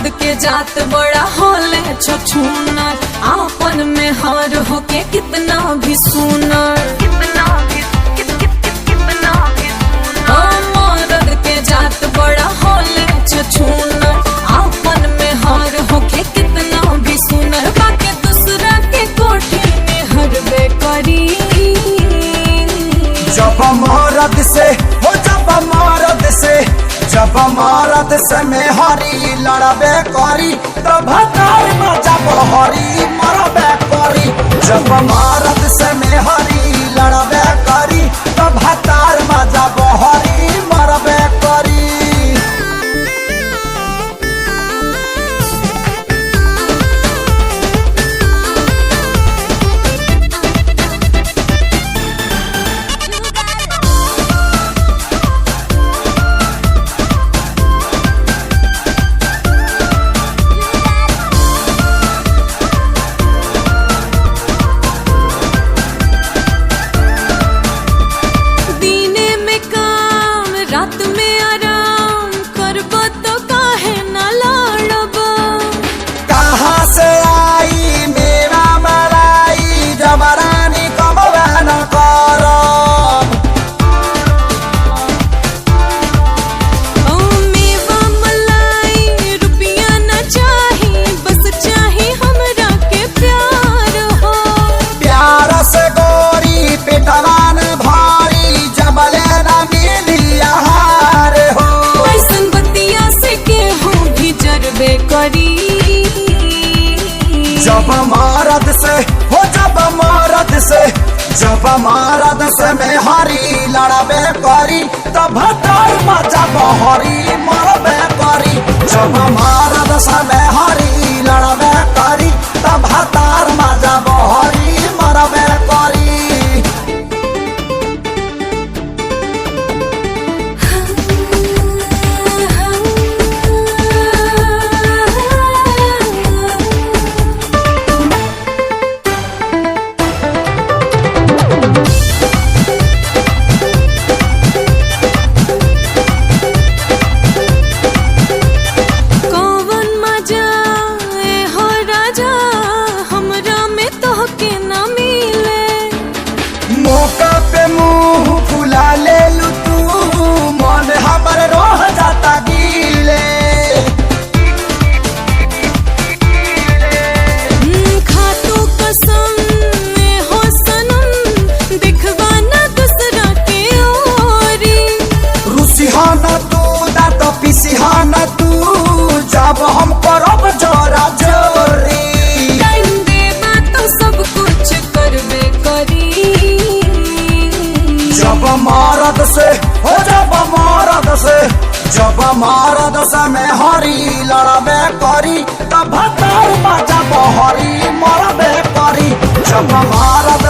के जात बड़ा होले छछूनर, आपन में हार होके कितना भी सुनर, कितना भी कित, कित, कित, कितना भी सुनर। मरद के जात बड़ा होले छछूनर, आपन में हार होके कितना भी सुनर, बाकी दूसरा के कोठी में हरबे करी। जब मरद से हो जब मरद से जब मरद से में हरी लड़बे करी तब तार में जब हरी मरबे करी। जब मरद से में हरी लड़बे करी तब तार में जब हरी मरबे करी। दीने में काम रात में आराम करबो तो काहे ना लड़बो। कहाँ से आई मेरा मलाई जबरानी कमवा न करब। ओ मेवा मलाई रुपया ना चाही, बस चाही हमरा के प्यार हो। प्यार से गोरी पेटवान भारी जबले न मिली आहार हो। ऐसन बतिया से केहू भी जरबे करी। जब मरद से हो जब मरद से जब मरद से में हरी लड़बे करी तब तार मजा बहरी मरबे करी। जब मरद से में हरी लड़बे करी तब तार मजा बहरी मरबे करी। कौवन मजा ए हो राजा हमरा में तोहके ना मिले। मौका पे मुंह फुला ले लू तू मन हमर रोह जाता गीले। खातू कसम ए हो सनम दिखवाना दूसरा के ओरी। रुसिहाना तू दांत पिसिहाना तू जब हम करब जोरा जोरी। टाइम देबा तो सब कुछ करबे करी। जब मरद से हो जब मरद से जब मरद से में हरी लड़बे करी तब तार बाजा बहरी मरबे करी। जब मरद